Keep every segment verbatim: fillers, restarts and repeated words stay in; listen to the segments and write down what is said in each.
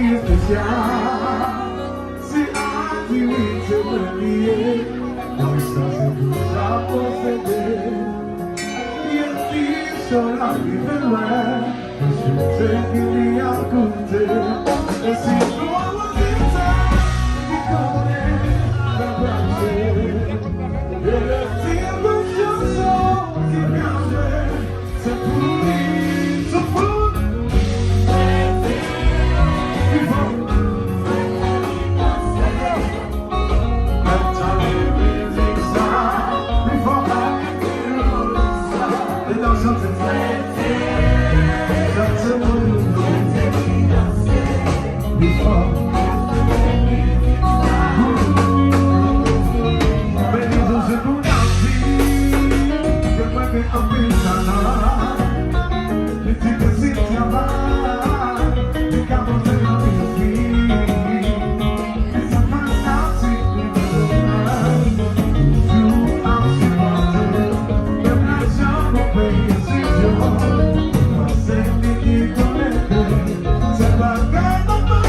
Espesyal, se aktivite mwen li ye. Mwen sa se pou sa posede. Byen ki chan la rive lwen. Mwen swete ke li ap koute. E si nou an rezilta, li konnen sa pase. E le ti bout chanson ki pral jwe. Se pou li, se pou li. Pi fò. Mèt tande mizik sa. Pi fò. E nan chante. Chante pou nou. Pi fò. Beni José pou Nancy. Ke mwen gen anpil talan. Li di ke si travay, li ka monte nan mizik. Li se fanatik li bezwen. Toujou ap sipòte. Menm lè jan pou peye si yo. Pase li ki konekte. Se bagay nòmal.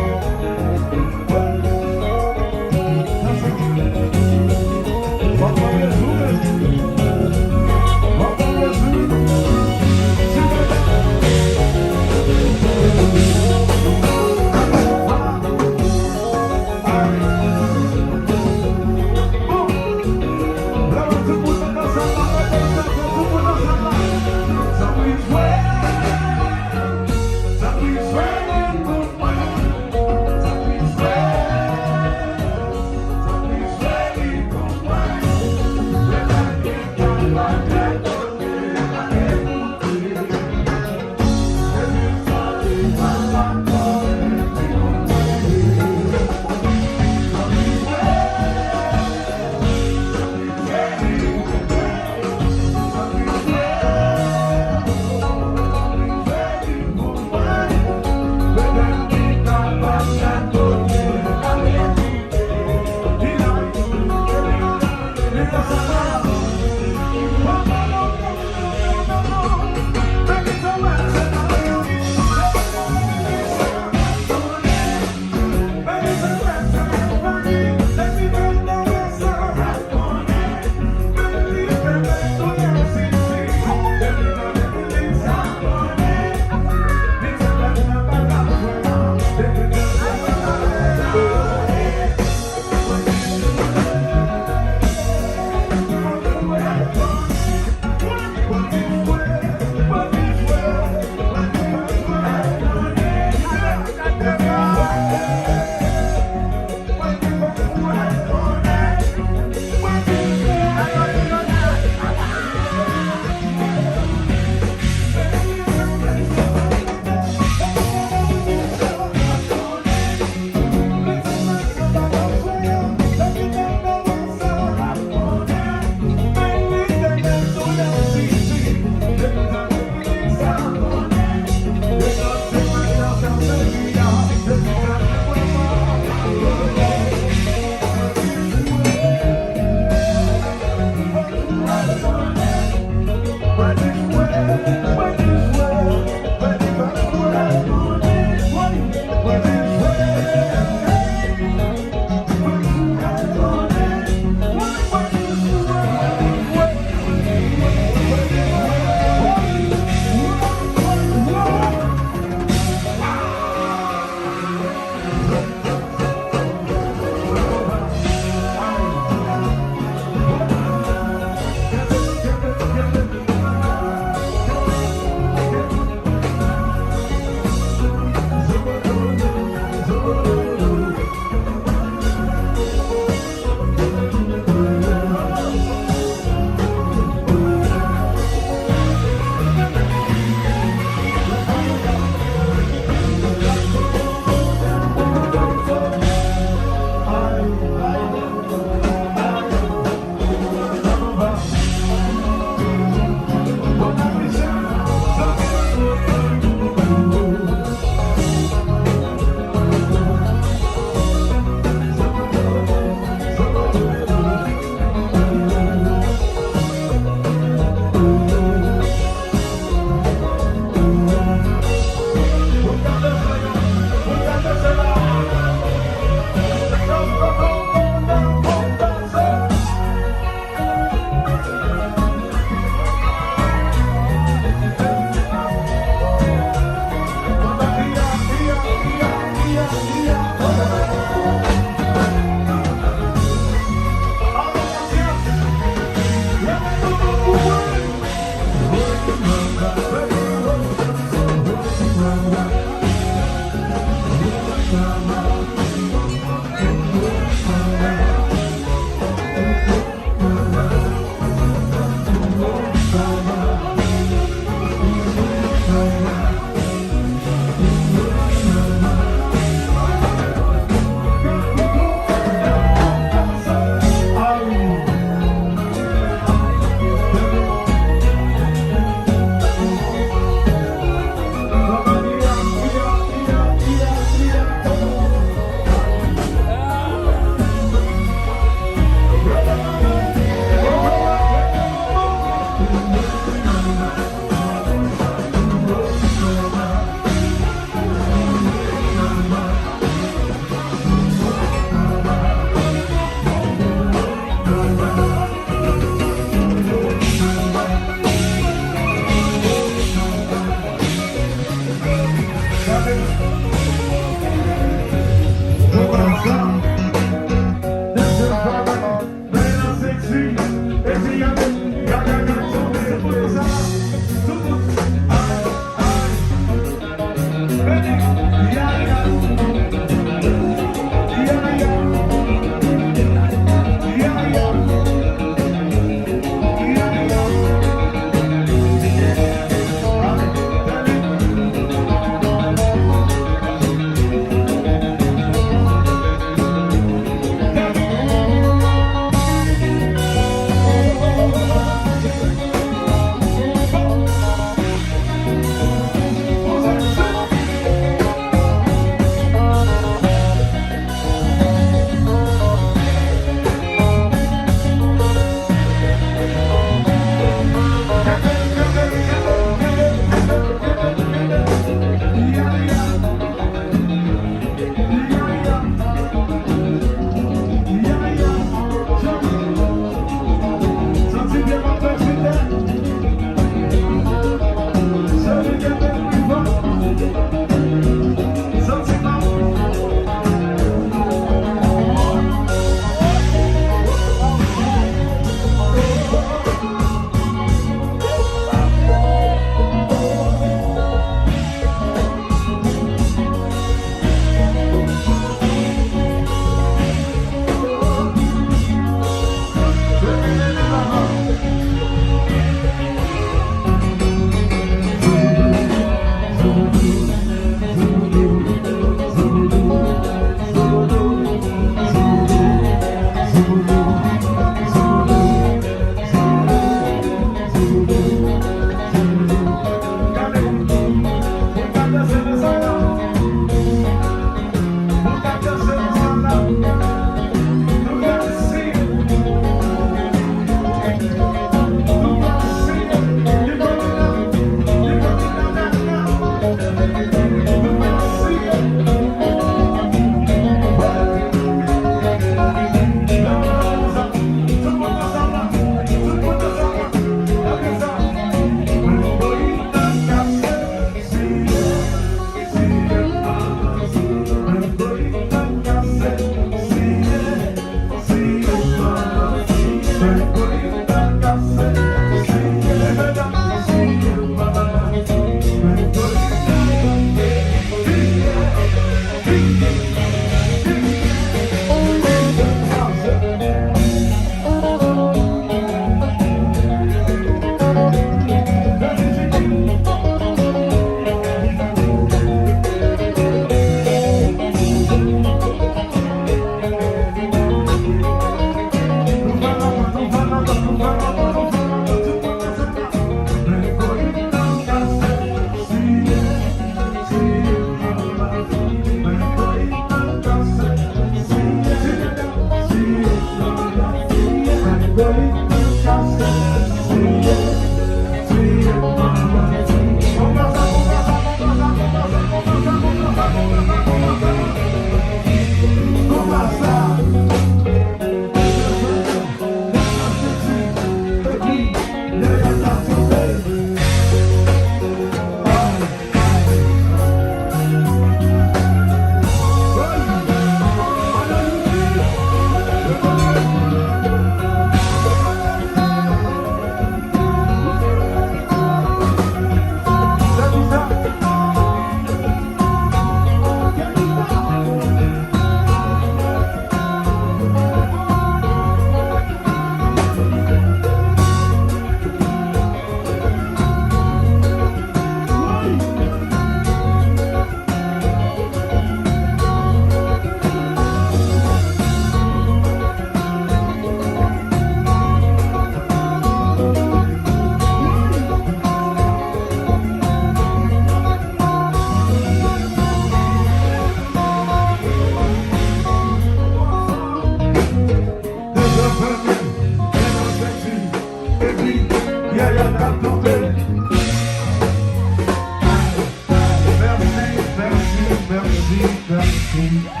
Mèsi, mèsi, mèsi.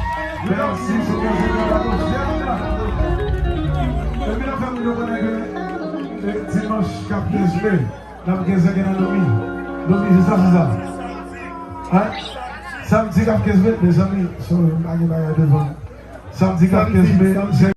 Mèsi, se Bondye ki ba nou fyèl la. Epi n ap fè moun yo konnen ke, e, dimanch k ap vini, n ap gen zengè nan domi. Domi, se sa, se sa. Hein? Samdi k ap kenz me, mezanmi, sorry, m pa gen bagay devan m. Samdi k ap kenz me,